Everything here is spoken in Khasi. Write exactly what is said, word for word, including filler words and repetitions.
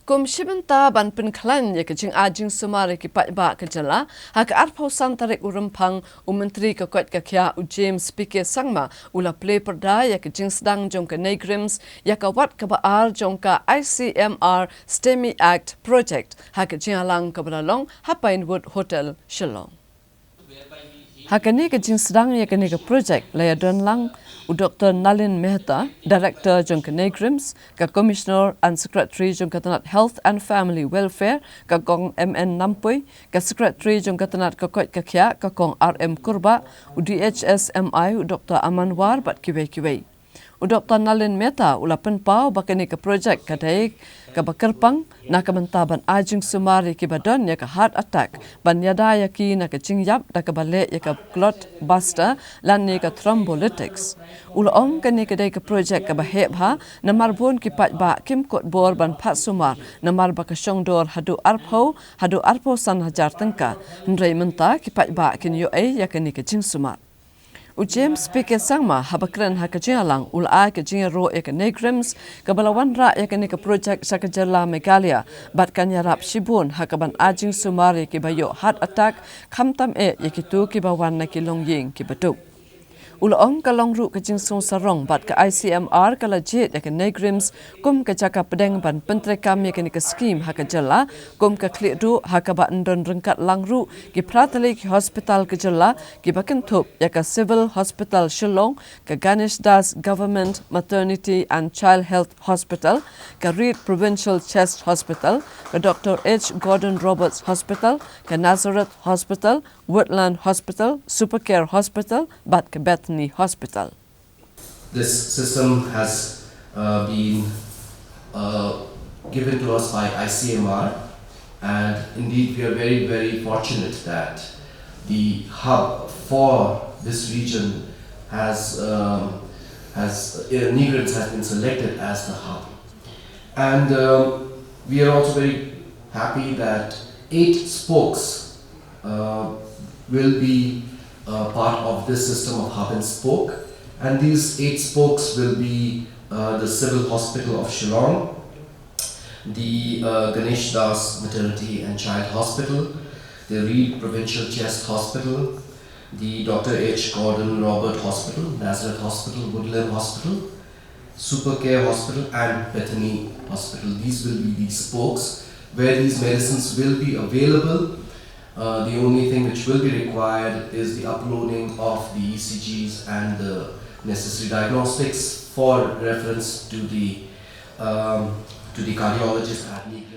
Kum shi bynta ban pynkhlaiñ ïa ka jingai jingsumar ïa ki paidbah ka jylla, ha ka arphew san tarik u Rymphang, u Myntri ka koit ka khiah u James P K Sangma u la plie pyrda ïa ka jingsdang jong ka NEIGRIHMS ïa ka wat kaba ar jong ka I C M R STEMI Act Project ha ka jingïalang kaba la long ha Pinewood Hotel, Shillong. Ha kane ka jingsdang ïa kane ka project la ïadon lang u Doctor Nalin Mehta, Director jong ka NEIGRIHMS, ka Commissioner and Secretary jong ka tnat Health and Family Welfare, ka Kong M N Nampui, ka Secretary jong ka tnat ka koit ka khiah, ka Kong R M Kurbah, u D H S M I u Doctor Aman War bad kiwei kiwei. U Doctor Nalin Mehta u la pynpaw ba kane ka project ka dei kaba kyrpang na ka bynta ban ai jingsumar ïa kiba don ïa ka heart attack, ban ïada ïa ki na ka jingïap da kaba leh ïa ka clot buster lane ka thrombolytics. U la ong kane ka dei ka project kaba heh bha namar bun ki paidbah kim kut bor ban phah sumar namar ba ka shong dor haduh arphew haduh arphew san hajar tyngka. Hynrei mynta ki paidbah kin ïoh ei ïa kane ka jingsumar. U James P K Sangma haba kren ha ka jingïalang u la ai ka jingïaroh ïa ka NEIGRIHMS kaba la wanrah ïa kane ka project sha ka jylla Meghalaya bad kan ïarap shibun ha kaban ai jingsumar ïa kiba ïoh heart attack, khamtam eh ïa kito kiba wan na ki longïing kiba duk. U la ong ka long ruh ka jingsngewsarong bad ka I C M R ka la jied ïa ka NEIGRIHMS kum ka jaka pdeng ban pyntreikam ïa kane ka skhim ha ka jylla, kum ka khlieh duh ha kaba yn don ryngkat lang ruh ki phra tylli ki hospital ka jylla kiba kynthup ïa ka Civil Hospital Shillong, ka Ganesh Das Government Maternity and Child Health Hospital, ka Reid Provincial Chest Hospital, ka Doctor H Gordon Roberts Hospital, ka Nazareth Hospital, Woodland Hospital, Supercare Hospital bad ka Bethany Hospital. This system has uh, been uh, given to us by I C M R, and indeed we are very, very fortunate that the hub for this region has um, has uh, NEIGRIHMS has been selected as the hub, and um, we are also very happy that eight spokes uh, will be uh, part of this system of hub and spoke. And these eight spokes will be uh, the Civil Hospital of Shillong, the uh, Ganesh Das Maternity and Child Hospital, the Reid Provincial Chest Hospital, the Doctor H Gordon Robert Hospital, Nazareth Hospital, Woodland Hospital, Supercare Hospital and Bethany Hospital. These will be the spokes where these medicines will be available. Uh, the only thing which will be required is the uploading of the E C Gs and the necessary diagnostics for reference to the um, to the cardiologist at NEIGRIHMS.